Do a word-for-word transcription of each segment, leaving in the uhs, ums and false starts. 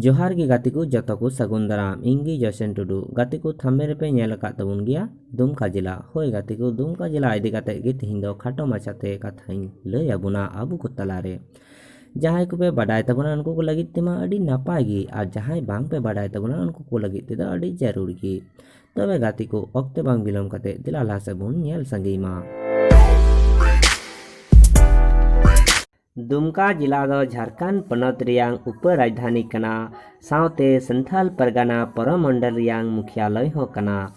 ᱡᱚᱦᱟᱨ ᱜᱮ ᱜᱟᱛᱮ ᱠᱚ, ᱡᱚᱛᱚ ᱠᱚ ᱥᱟᱹᱜᱩᱱ ᱫᱟᱨᱟᱢ᱾ ᱤᱧ ᱜᱮ ᱡᱚᱥᱮᱱ ᱴᱩᱰᱩ᱾ ᱜᱟᱛᱮ ᱠᱚ, ᱛᱷᱟᱢᱵᱮᱞ ᱨᱮᱯᱮ ᱧᱮᱞ ᱟᱠᱟᱫ ᱛᱟᱵᱚᱱ ᱜᱮᱭᱟ ᱫᱩᱢᱠᱟ ᱡᱮᱞᱟ᱾ ᱦᱳᱭ ᱜᱟᱛᱮ ᱠᱚ, ᱫᱩᱢᱠᱟ ᱡᱮᱞᱟ ᱤᱫᱤ ᱠᱟᱛᱮ ᱜᱮ ᱛᱮᱦᱮᱧ ᱫᱚ ᱠᱷᱟᱴᱚ ᱢᱟᱪᱷᱟᱛᱮ ᱠᱟᱛᱷᱟᱧ ᱞᱟᱹᱭ ᱟᱵᱚᱱᱟ ᱟᱵᱚ ᱠᱚ ᱛᱟᱞᱟᱨᱮ᱾ ᱡᱟᱦᱟᱸᱭ ᱠᱚᱯᱮ ᱵᱟᱰᱟᱭ ᱛᱟᱵᱚᱱᱟ ᱩᱱᱠᱩ ᱠᱚ ᱞᱟᱹᱜᱤᱫ ᱛᱮᱢᱟ ᱟᱹᱰᱤ ᱱᱟᱯᱟᱭ ᱜᱮ, ᱟᱨ ᱡᱟᱦᱟᱸᱭ ᱵᱟᱝ ᱯᱮ ᱵᱟᱰᱟᱭ ᱛᱟᱵᱚᱱᱟ ᱩᱱᱠᱩ ᱠᱚ ᱞᱟᱹᱜᱤᱫ ᱛᱮᱫᱚ ᱟᱹᱰᱤ ᱡᱟᱹᱨᱩᱲ ᱜᱮ᱾ ᱛᱚᱵᱮ ᱜᱟᱛᱮ ᱠᱚ, ᱚᱠᱛᱮ ᱵᱟᱝ ᱵᱤᱞᱚᱢ ᱠᱟᱛᱮ ᱫᱮᱞᱟ ᱞᱟᱦᱟ ᱥᱮᱫ ᱵᱚᱱ ᱧᱮᱞ ᱥᱟᱸᱜᱮᱭ ᱢᱟ᱾ ᱫᱩᱢᱠᱟ ᱡᱮᱞᱟ ᱫᱚ ᱡᱷᱟᱲᱠᱷᱚᱸᱰ ᱯᱚᱱᱚᱛ ᱨᱮᱭᱟᱝ ᱩᱯᱚ ᱨᱟᱡᱽᱫᱷᱟᱱᱤ ᱠᱟᱱᱟ, ᱥᱟᱶᱛᱮ ᱥᱟᱱᱛᱷᱟᱞ ᱯᱟᱨᱜᱟᱱᱟ ᱯᱚᱨᱚᱢᱚᱱᱰᱚᱞ ᱨᱮᱭᱟᱝ ᱢᱩᱠᱷᱤᱭᱟᱞᱚᱭ ᱦᱚᱸ ᱠᱟᱱᱟ᱾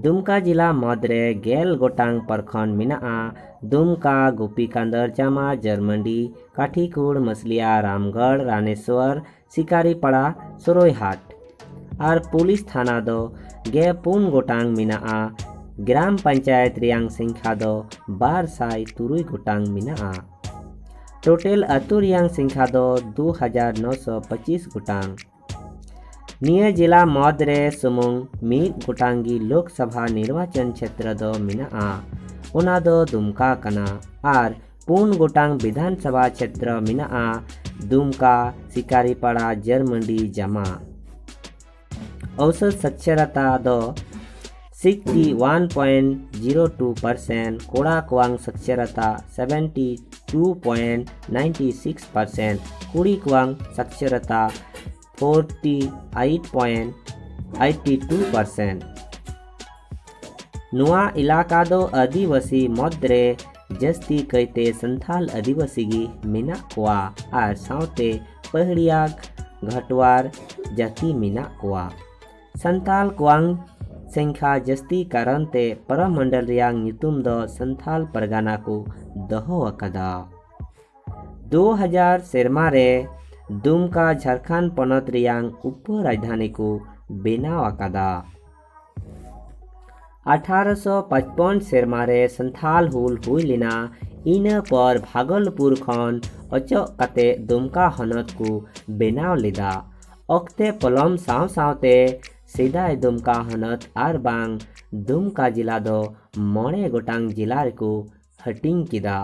ᱫᱩᱢᱠᱟ ᱡᱮᱞᱟ ᱢᱩᱫᱽ ᱨᱮ ᱜᱮᱞ ᱜᱚᱴᱟᱝ ᱯᱨᱚᱠᱷᱚᱸᱰ ᱢᱮᱱᱟᱜᱼᱟ᱾ ᱫᱩᱢᱠᱟ, ᱜᱳᱯᱤᱠᱟᱱᱫᱚᱨ, ᱡᱟᱢᱟ, ᱡᱟᱨᱢᱟᱱᱰᱤ, ᱠᱟᱴᱷᱤᱠᱩᱲ, ᱢᱟᱥᱞᱤᱭᱟ, ᱨᱟᱢᱜᱚᱲ, ᱨᱟᱱᱮᱥᱣᱚᱨ, ᱥᱤᱠᱟᱨᱤᱯᱟᱲᱟ, ᱥᱚᱨᱚᱭᱦᱟᱴ᱾ ᱟᱨ ᱯᱩᱞᱤᱥ ᱛᱷᱟᱱᱟ ᱫᱚ ᱜᱮ ᱯᱩᱱ ᱜᱚᱴᱟᱝ ᱢᱮᱱᱟᱜᱼᱟ᱾ ᱜᱨᱟᱢ ᱯᱚᱧᱪᱟᱭᱮᱛ ᱨᱮᱭᱟᱝ ᱥᱚᱝᱠᱷᱟ ᱫᱚ ᱵᱟᱨ ᱥᱟᱭ ᱛᱩᱨᱩᱭ ᱜᱚᱴᱟᱝ ᱢᱮᱱᱟᱜᱼᱟ᱾ ᱴᱳᱴᱟᱞ ᱟᱹᱛᱩ ᱨᱮᱭᱟᱝ ᱥᱚᱝᱠᱷᱟ ᱫᱚ ᱫᱩ ᱦᱟᱡᱟᱨ ᱱᱚᱥᱚ ᱯᱚᱸᱪᱤᱥ ᱜᱚᱴᱟᱝ᱾ ᱱᱤᱭᱟᱹ ᱡᱮᱞᱟ ᱢᱩᱫᱽ ᱨᱮ ᱥᱩᱢᱩᱝ ᱢᱤᱫ ᱜᱚᱴᱟᱝ ᱜᱮ ᱞᱳᱠ ᱥᱚᱵᱷᱟ ᱱᱤᱨᱵᱟᱪᱚᱱ ᱪᱷᱮᱛᱨᱚ ᱫᱚ ᱢᱮᱱᱟᱜᱼᱟ, ᱚᱱᱟ ᱫᱚ ᱫᱩᱢᱠᱟ ᱠᱟᱱᱟ᱾ ᱟᱨ ᱯᱩᱱ ᱜᱚᱴᱟᱝ ᱵᱤᱫᱷᱟᱱ ᱥᱚᱵᱷᱟ ᱪᱷᱮᱛᱨᱚ ᱢᱮᱱᱟᱜᱼᱟ, ᱫᱩᱢᱠᱟ, ᱥᱤᱠᱟᱨᱤᱯᱟᱲᱟ, ᱡᱟᱨᱢᱟᱱᱰᱤ, ᱡᱟᱢᱟ᱾ ᱚᱣᱥᱚᱛ ᱥᱟᱠᱷᱪᱟᱨᱟᱛᱟ ᱫᱚ sixty one point zero two percent, ᱠᱚᱲᱟ ᱠᱚᱣᱟᱝ ᱥᱟᱠᱷᱪᱟᱨᱟᱛᱟ seventy two point ninety six percent, ᱠᱩᱲᱤ ᱠᱚᱣᱟᱝ ᱥᱟᱠᱷᱪᱟᱨᱟᱛᱟ forty eight point eighty two percent. ᱱᱚᱣᱟ ᱮᱞᱟᱠᱟ ᱫᱚ ᱟᱹᱫᱤᱵᱟᱹᱥᱤ ᱢᱩᱫᱽᱨᱮ ᱡᱟᱹᱥᱛᱤ ᱠᱟᱭᱛᱮ ᱥᱟᱱᱛᱷᱟᱞ ᱟᱹᱫᱤᱵᱟᱹᱥᱤ ᱜᱮ ᱢᱮᱱᱟᱜ ᱠᱚᱣᱟ ᱟᱨ ᱥᱟᱶᱛᱮ ᱯᱟᱹᱦᱲᱤᱭᱟ ᱜᱷᱟᱴᱣᱟᱨ ᱡᱟᱹᱛᱤ ᱢᱮᱱᱟᱜ ᱠᱚᱣᱟ᱾ ᱥᱟᱱᱛᱟᱞ ᱠᱚᱣᱟᱝ ᱥᱚᱝᱠᱷᱟ ᱡᱟᱹᱥᱛᱤ ᱠᱟᱨᱚᱱ ᱛᱮ ᱯᱚᱨᱚᱢᱚᱱᱰᱚᱞ ᱨᱮᱭᱟᱜ ᱧᱩᱛᱩᱢ ᱫᱚ ᱥᱟᱱᱛᱷᱟᱞ ᱯᱟᱨᱜᱟᱱᱟ ᱠᱚ ᱫᱚᱦᱚ ᱟᱠᱟᱫᱟ᱾ ᱫᱩ ᱦᱟᱡᱟᱨ ᱥᱮᱨᱢᱟ ᱨᱮ ᱫᱩᱢᱠᱟ ᱡᱷᱟᱲᱠᱷᱚᱸᱰ ᱯᱚᱱᱚᱛ ᱨᱮᱭᱟᱝ ᱩᱯᱚ ᱨᱟᱡᱽᱫᱷᱟᱱᱤ ᱠᱚ ᱵᱮᱱᱟᱣ ᱟᱠᱟᱫᱟ᱾ ᱟᱴᱷᱟᱨᱚᱥᱚ ᱯᱟᱸᱪᱯᱚᱱ ᱥᱮᱨᱢᱟ ᱨᱮ ᱥᱟᱱᱛᱷᱟᱞ ᱦᱩᱞ ᱦᱩᱭ ᱞᱮᱱᱟ᱾ ᱤᱱᱟᱹ ᱯᱚᱨ ᱵᱷᱟᱜᱚᱞᱯᱩᱨ ᱠᱷᱚᱱ ᱚᱪᱚᱜ ᱠᱟᱛᱮ ᱫᱩᱢᱠᱟ ᱦᱚᱱᱚᱛ ᱠᱚ ᱵᱮᱱᱟᱣ ᱞᱮᱫᱟ᱾ ᱚᱠᱛᱮ ᱯᱚᱞᱚᱢ ᱥᱟᱶ ᱥᱟᱶᱛᱮ ᱥᱮᱫᱟᱭ ᱫᱩᱢᱠᱟ ᱦᱚᱱᱚᱛ ᱟᱨ ᱵᱟᱝ ᱫᱩᱢᱠᱟ ᱡᱮᱞᱟ ᱫᱚ ᱢᱚᱬᱮ ᱜᱚᱴᱟᱝ ᱡᱮᱞᱟ ᱨᱮᱠᱚ ᱦᱟᱹᱴᱤᱧ ᱠᱮᱫᱟ,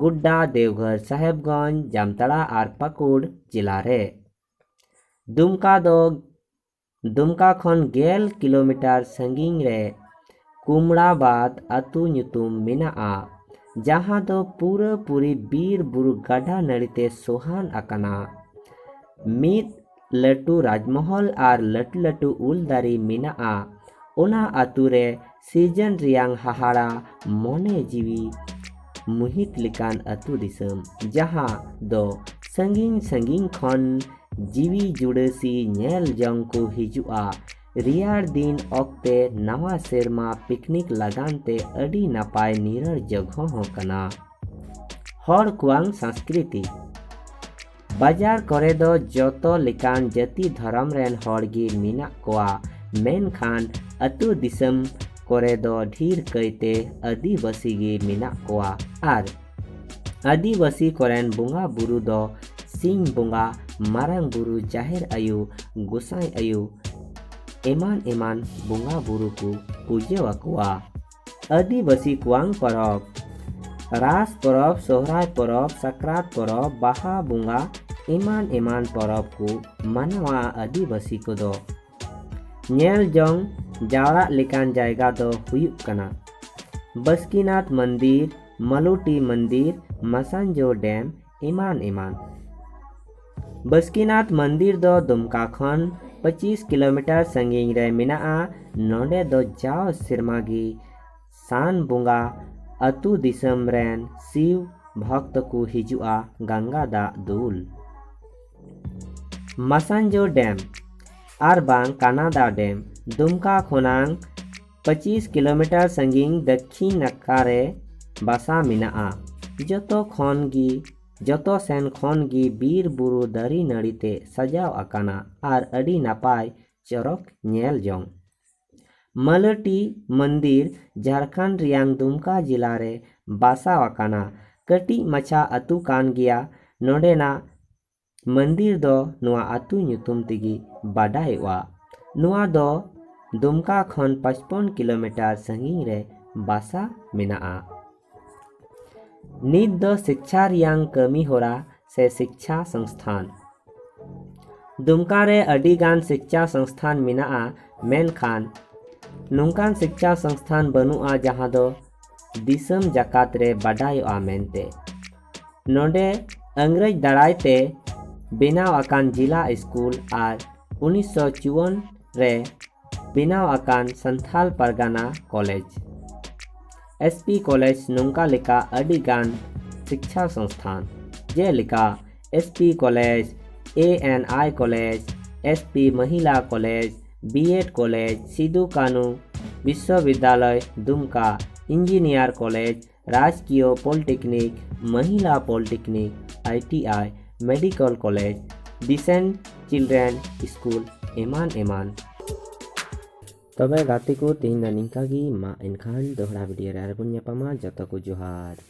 ᱜᱳᱰᱰᱟ, ᱫᱮᱣᱜᱷᱚᱨ, ᱥᱟᱦᱮᱵᱽᱜᱚᱸᱡᱽ, ᱡᱟᱢᱛᱟᱲᱟ ᱟᱨ ᱯᱟᱹᱠᱩᱲ ᱡᱮᱞᱟ ᱨᱮ᱾ ᱫᱩᱢᱠᱟ ᱫᱚ ᱫᱩᱢᱠᱟ ᱠᱷᱚᱱ ᱜᱮᱞ ᱠᱤᱞᱳᱢᱤᱴᱟᱨ ᱥᱟᱺᱜᱤᱧ ᱨᱮ ᱠᱩᱢᱲᱟᱵᱟᱫ ᱟᱹᱛᱩ ᱧᱩᱛᱩᱢ ᱢᱮᱱᱟᱜᱼᱟ, ᱡᱟᱦᱟᱸ ᱫᱚ ᱯᱩᱨᱟᱹ ᱯᱩᱨᱤ ᱵᱤᱨ ᱵᱩᱨᱩ ᱜᱟᱰᱟ ᱱᱟᱹᱲᱤ ᱛᱮ ᱥᱚᱦᱟᱱ ᱟᱠᱟᱱᱟ᱾ ᱢᱤᱫ ᱞᱟᱹᱴᱩ ᱨᱟᱡᱽᱢᱚᱦᱚᱞ ᱟᱨ ᱞᱟᱹᱴᱩ ᱞᱟᱹᱴᱩ ᱩᱞ ᱫᱟᱨᱮ ᱢᱮᱱᱟᱜᱼᱟ᱾ ᱚᱱᱟ ᱟᱹᱛᱩ ᱨᱮ ᱥᱤᱨᱡᱚᱱ ᱨᱮᱭᱟᱝ ᱦᱟᱦᱟᱲᱟ ᱢᱚᱱᱮ ᱡᱤᱣᱤ ᱢᱩᱦᱤᱛ ᱞᱮᱠᱟᱱ ᱟᱹᱛᱩ ᱫᱤᱥᱚᱢ, ᱡᱟᱦᱟᱸ ᱫᱚ ᱥᱟᱺᱜᱤᱧ ᱥᱟᱺᱜᱤᱧ ᱠᱷᱚᱱ ᱡᱤᱣᱤ ᱡᱩᱲᱟᱹᱥᱤ ᱧᱮᱞ ᱡᱚᱝ ᱠᱚ ᱦᱤᱡᱩᱜᱼᱟ᱾ ᱨᱮᱭᱟᱲ ᱫᱤᱱ ᱚᱠᱛᱮ ᱱᱟᱣᱟ ᱥᱮᱨᱢᱟ ᱯᱤᱠᱱᱤᱠ ᱞᱟᱜᱟᱱ ᱛᱮ ᱟᱹᱰᱤ ᱱᱟᱯᱟᱭ ᱱᱤᱨᱟᱹᱲ ᱡᱚᱜᱷᱚ ᱦᱚᱸ ᱠᱟᱱᱟ᱾ ᱦᱚᱲ ᱠᱚᱣᱟᱝ ᱥᱚᱝᱥᱠᱨᱤᱛᱤ᱾ ᱵᱟᱡᱟᱨ ᱠᱚᱨᱮ ᱫᱚ ᱡᱚᱛᱚ ᱞᱮᱠᱟᱱ ᱡᱟᱹᱛᱤ ᱫᱷᱚᱨᱚᱢ ᱨᱮᱱ ᱦᱚᱲ ᱜᱮ ᱢᱮᱱᱟᱜ ᱠᱚᱣᱟ, ᱢᱮᱱᱠᱷᱟᱱ ᱟᱹᱛᱩ ᱫᱤᱥᱚᱢ ᱠᱚᱨᱮ ᱫᱚ ᱰᱷᱮᱨ ᱠᱟᱭᱛᱮ ᱟᱹᱫᱤᱵᱟᱹᱥᱤ ᱜᱮ ᱢᱮᱱᱟᱜ ᱠᱚᱣᱟ᱾ ᱟᱨ ᱟᱹᱫᱤᱵᱟᱹᱥᱤ ᱠᱚᱨᱮᱱ ᱵᱚᱸᱜᱟ ᱵᱩᱨᱩ ᱫᱚ ᱥᱤᱧ ᱵᱚᱸᱜᱟ, ᱢᱟᱨᱟᱝ ᱵᱩᱨᱩ, ᱡᱟᱦᱮᱨ ᱟᱭᱳ, ᱜᱚᱸᱥᱟᱭ ᱟᱭᱳ, ᱮᱢᱟᱱ ᱮᱢᱟᱱ ᱵᱚᱸᱜᱟ ᱵᱩᱨᱩ ᱠᱚ ᱯᱩᱡᱟᱹ ᱟᱠᱚᱣᱟ᱾ ᱟᱹᱫᱤᱵᱟᱹᱥᱤ ᱠᱚᱣᱟᱝ ᱯᱚᱨᱚᱵᱽ᱾ ᱨᱟᱥ ᱯᱚᱨᱚᱵᱽ, ᱥᱚᱦᱨᱟᱭ ᱯᱚᱨᱚᱵᱽ, ᱥᱟᱠᱨᱟᱛ ᱯᱚᱨᱚᱵᱽ, ᱵᱟᱦᱟ ᱵᱚᱸᱜᱟ, ᱮᱢᱟᱱ ᱮᱢᱟᱱ ᱯᱚᱨᱚᱵᱽ ᱠᱚ ᱢᱟᱱᱟᱣᱟ ᱟᱹᱫᱤᱵᱟᱹᱥᱤ ᱠᱚᱫᱚ᱾ ᱧᱮᱞ ᱡᱚᱝ ᱡᱟᱣᱨᱟᱜ ᱞᱮᱠᱟᱱ ᱡᱟᱭᱜᱟ ᱫᱚ ᱦᱩᱭᱩᱜ ᱠᱟᱱᱟ ᱵᱟᱥᱠᱤᱱᱟᱛᱷ ᱢᱚᱱᱫᱤᱨ, ᱢᱟᱞᱩᱴᱤ ᱢᱚᱱᱫᱤᱨ, ᱢᱟᱥᱟᱱᱡᱳ ᱰᱮᱢ, ᱮᱢᱟᱱ ᱮᱢᱟᱱ᱾ ᱵᱟᱥᱠᱤᱱᱟᱛᱷ ᱢᱚᱱᱫᱤᱨ ᱫᱚ ᱫᱩᱢᱠᱟ ᱠᱷᱚᱱ ᱯᱚᱸᱪᱤᱥ ᱠᱤᱞᱳᱢᱤᱴᱟᱨ ᱥᱟᱺᱜᱤᱧ ᱨᱮ ᱢᱮᱱᱟᱜᱼᱟ᱾ ᱱᱚᱰᱮ ᱫᱚ ᱡᱟᱣ ᱥᱮᱨᱢᱟ ᱜᱮ ᱥᱟᱱ ᱵᱚᱸᱜᱟ ᱟᱹᱛᱩ ᱫᱤᱥᱚᱢ ᱨᱮᱱ ᱥᱤᱣ ᱵᱷᱚᱠᱛ ᱠᱚ ᱦᱤᱡᱩᱜᱼᱟ ᱜᱟᱝᱜᱟ ᱫᱟᱜ ᱫᱩᱞ᱾ ᱢᱟᱥᱟᱱᱡᱳ ᱰᱮᱢ ᱟᱨ ᱵᱟᱝ ᱠᱟᱱᱟᱫᱟ ᱰᱮᱢ ᱫᱩᱢᱠᱟ ᱠᱷᱚᱱᱟᱝ ᱯᱚᱸᱪᱤᱥ ᱠᱤᱞᱳᱢᱤᱴᱟᱨ ᱥᱟᱺᱜᱤᱧ ᱫᱟᱹᱠᱷᱤᱱ ᱱᱟᱠᱷᱟ ᱨᱮ ᱵᱟᱥᱟ ᱢᱮᱱᱟᱜᱼᱟ᱾ ᱡᱚᱛᱚ ᱠᱷᱚᱱ ᱜᱮ, ᱡᱚᱛᱚ ᱥᱮᱱ ᱠᱷᱚᱱ ᱜᱮ ᱵᱤᱨ ᱵᱩᱨᱩ ᱫᱟᱨᱮ ᱱᱟᱹᱲᱤ ᱛᱮ ᱥᱟᱡᱟᱣ ᱟᱠᱟᱱᱟ ᱟᱨ ᱟᱹᱰᱤ ᱱᱟᱯᱟᱭ ᱪᱚᱨᱚᱠ ᱧᱮᱞ ᱡᱚᱝ᱾ ᱢᱟᱞᱟᱴᱤ ᱢᱚᱱᱫᱤᱨ ᱡᱷᱟᱨᱠᱷᱚᱸᱰ ᱨᱮᱭᱟᱝ ᱫᱩᱢᱠᱟ ᱡᱤᱞᱟ ᱨᱮ ᱵᱟᱥᱟ ᱟᱠᱟᱱᱟ᱾ ᱠᱟᱹᱴᱤᱡ ᱢᱟᱪᱷᱟ ᱟᱹᱛᱩ ᱠᱟᱱ ᱜᱮᱭᱟ᱾ ᱱᱚᱰᱮᱱᱟᱜ ᱢᱚᱱᱫᱤᱨ ᱫᱚ ᱱᱚᱣᱟ ᱟᱹᱛᱩ ᱧᱩᱛᱩᱢ ᱛᱮᱜᱮ ᱵᱟᱰᱟᱭᱚᱜᱼᱟ᱾ ᱱᱚᱣᱟ ᱫᱚ ᱫᱩᱢᱠᱟ ᱠᱷᱚᱱ ᱯᱟᱸᱪᱯᱚᱱ ᱠᱤᱞᱳᱢᱤᱴᱟᱨ ᱥᱟᱺᱜᱤᱧ ᱨᱮ ᱵᱟᱥᱟ ᱢᱮᱱᱟᱜᱼᱟ᱾ ᱱᱤᱛ ᱫᱚ ᱥᱤᱠᱪᱷᱟ ᱨᱮᱭᱟᱝ ᱠᱟᱹᱢᱤ ᱦᱚᱨᱟ ᱥᱮ ᱥᱤᱠᱪᱷᱟ ᱥᱚᱝᱥᱛᱷᱟᱱ᱾ ᱫᱩᱢᱠᱟ ᱨᱮ ᱟᱹᱰᱤ ᱜᱟᱱ ᱥᱤᱠᱪᱷᱟ ᱥᱚᱝᱥᱛᱷᱟᱱ ᱢᱮᱱᱟᱜᱼᱟ, ᱢᱮᱱᱠᱷᱟᱱ ᱱᱚᱝᱠᱟᱱ ᱥᱤᱠᱪᱷᱟ ᱥᱚᱝᱥᱛᱷᱟᱱ ᱵᱟᱹᱱᱩᱜᱼᱟ ᱡᱟᱦᱟᱸ ᱫᱚ ᱫᱤᱥᱚᱢ ᱡᱟᱠᱟᱛ ᱨᱮ ᱵᱟᱰᱟᱭᱚᱜᱼᱟ ᱢᱮᱱᱛᱮ᱾ ᱱᱚᱰᱮ ᱤᱝᱨᱮᱡᱽ ᱫᱟᱨᱟᱭ ᱛᱮ ᱵᱮᱱᱟᱣ ᱟᱠᱟᱱ ᱡᱤᱞᱟ ᱥᱠᱩᱞ ᱟᱨ ᱩᱱᱤᱥᱥᱚ ᱪᱩᱣᱟᱱ ᱨᱮ ᱵᱮᱱᱟᱣ ᱟᱠᱟᱱ ᱥᱟᱱᱛᱷᱟᱞ ᱯᱟᱨᱜᱟᱱᱟ ᱠᱚᱞᱮᱡᱽ, ᱮᱥ ᱯᱤ ᱠᱚᱞᱮᱡᱽ, ᱱᱚᱝᱠᱟ ᱞᱮᱠᱟ ᱟᱹᱰᱤ ᱜᱟᱱ ᱥᱤᱠᱪᱷᱟ ᱥᱚᱝᱥᱛᱷᱟᱱ, ᱡᱮᱞᱮᱠᱟ S P college, A N I college, S P ᱢᱚᱦᱤᱞᱟ college, B Ed college, Sido Kanhu ᱵᱤᱥᱥᱚᱵᱤᱫᱽᱫᱟᱞᱚᱭ ᱫᱩᱢᱠᱟ, ᱤᱧᱡᱤᱱᱤᱭᱟᱨ ᱠᱚᱞᱮᱡᱽ, ᱨᱟᱡᱽᱠᱤᱭᱚ ᱯᱚᱞᱤᱴᱮᱠᱱᱤᱠ, ᱢᱚᱦᱤᱞᱟ polytechnic, I T I, medical college, decent children school, ᱮᱢᱟᱱ ᱮᱢᱟᱱ᱾ ᱛᱚᱵᱮ ᱜᱟᱛᱮ ᱠᱚ, ᱛᱮᱦᱮᱧ ᱫᱚ ᱱᱤᱝᱠᱟ ᱜᱮ᱾ ᱢᱟ ᱮᱱᱠᱷᱟᱱ ᱫᱚᱦᱲᱟ ᱵᱷᱤᱰᱤᱭᱳ ᱨᱮ ᱟᱨᱵᱚᱱ ᱧᱟᱯᱟᱢᱟ᱾ ᱡᱚᱛᱚ ᱠᱚ ᱡᱚᱦᱟᱨ᱾